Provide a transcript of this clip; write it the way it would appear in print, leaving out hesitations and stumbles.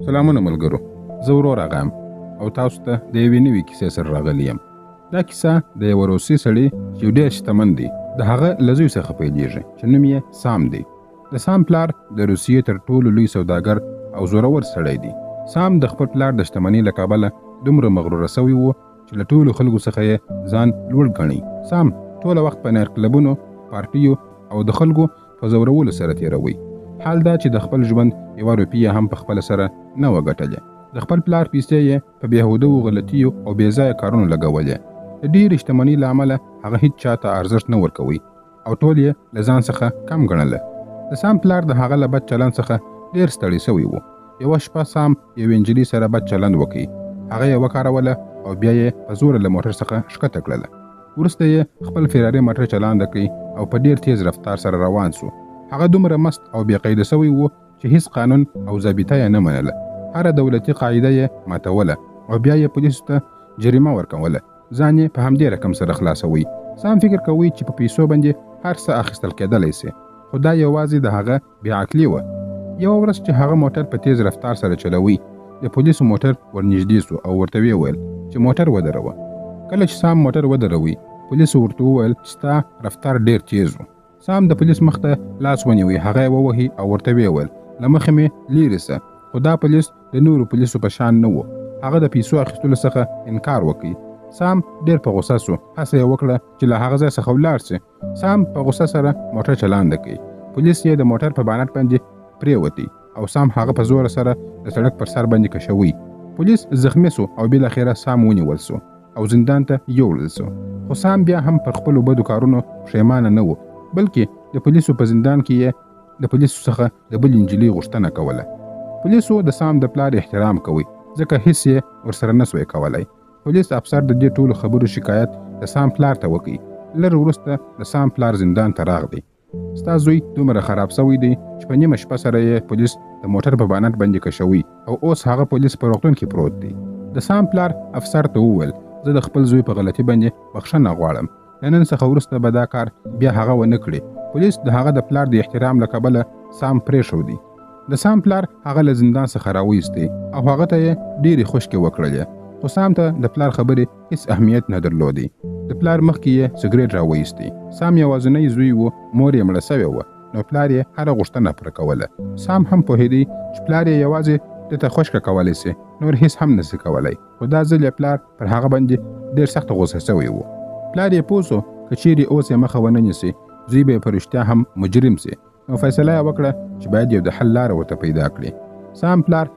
سلامونه ملګرو، زه ورور اغا یم او تاسو ته د یوې نوې کیسې سره راغلی یم. دا کیسه د یوه روسي سړي چې یو ډېر شتمن دی د هغه له زوی څخه پیلېږي چې نوم یې سام دی. د سام پلار د روسیې تر ټولو لوی سوداګر او زورور سړی دی. سام د خپل پلار د شتمنۍ له کبله دومره مغروره سوی و چې له ټولو خلکو څخه یې ځان لوړ ګڼی. سام ټوله وخت په نایټ کلبونو، پارټیو او د خلکو په ځورولو سره تېروی، حال دا چې د خپل ژوند یوه روپیه هم په خپله سره نه وه ګټلې. د خپل پلار پیسې یې په بېهوده و غلطیو او بې ځایه کارونو لګولې. د ډېرې شتمنۍ له امله هغه هیڅ چا ته ارزښت نه ورکوی او ټول یې له ځان څخه کم ګڼله. د سام پلار د هغه له بد چلند څخه ډېر ستړی شوی و. یوه شپه سام یوې نجلۍ سره بد چلند وکړ. هغه یې وکاروله او بیا یې په زوره له موټر څخه ښکته کړله. وروسته یې خپل فیراري موټر چلانده کړ او په ډېر تېز رفتار سره روان شو. هغه دومره مست او بې قیده شوی و چې هیڅ قانون او ضابطه یې نه منله. هره دولتي قاعده یې ماتوله او بیا یې پولیسو ته جریمه ورکوله. ځان یې په همدې رقم سره خلاصوی. سام فکر کوی چې په پیسو باندې هر څه اخیستل کېدلی شي، خو دا یوازې د هغه بې عقلي وه. یوه ورځ چې هغه موټر په تېز رفتار سره چلوی، د پولیسو موټر ورنږدې شو او ورته ویې ویل چې موټر ودروه. کله چې سام موټر ودروی، پولیسو ورته وویل چې ستا رفتار ډېر تېز و. سام د پولیس مخ ته لاس ونیوی، هغه یې ووهی او ورته ویې ویل له مخې مې لیرې سه. خو دا پولیس د نورو پولیسو په شان نه و، هغه د پیسو اخیستلو څخه انکار وکړ. سام ډېر په غوسه سو، هڅه یې وکړه چې له هغه ځای څخه ولاړ سي. سام په غوسه سره موټر چلانده کړ. پولیس یې د موټر په بانټ باندې پرېوتی او سام هغه په زوره سره د سړک پر سر باندې کشوی. پولیس زخمي سو او بالاخره سام ونیول سو او زندان ته یوړل سو. خو سام بیا هم پر خپلو بدو کارونو پښېمانه نه و، بلکې د پولیسو په زندان کې یې د پولیسو څخه د بلې نجلۍ غوښتنه کوله. پولیسو د سام د پلار احترام کوی، ځکه هیڅ یې ورسره نه سوی کولای. پولیس افسر د دې ټولو خبرو شکایت د سام پلار ته وکړ. لږ وروسته د سام پلار زندان ته راغلی. ستا زوی دومره خراب سوی دی چې په نیمه شپه سره یې پولیس د موټر په بانټ باندې کشوي او اوس هغه پولیس په روغتون کې پروت دی. د سام پلار افسر ته وویل، زه د خپل زوی په غلطي باندې بخښنه غواړم. له نن څخه وروسته به دا کار بیا هغه ونه کړي. پولیس د هغه د پلار د احترام له کبله سام پرېښودی. د سام پلار هغه له زندان څخه راوایستی او هغه ته یې ډېرې خوشکې وکړلې، خو سام ته د پلار خبرې هیڅ اهمیت نه درلودی. د پلار مخکې یې سګرېټ راوایستی. سام یوازینی زوی و، مور یې مړه سوې وه، نو پلار یې هره غوښتنه پوره کوله. سام هم پوهېدی چې پلار یې یوازې ده ته خوشکه کولی سي، نور هیڅ هم نه سي کولی. خو دا ځل یې پلار پر هغه باندې ډېر سخت غوسه سوی و. پلار یې پوه سو که چیرې اوس یې مخه ونه نیسي، زوی به یې په رښتیا هم مجرم سي، نو فیصله یې وکړه چې باید یو د حل لاره ورته پیدا کړي. سام پلار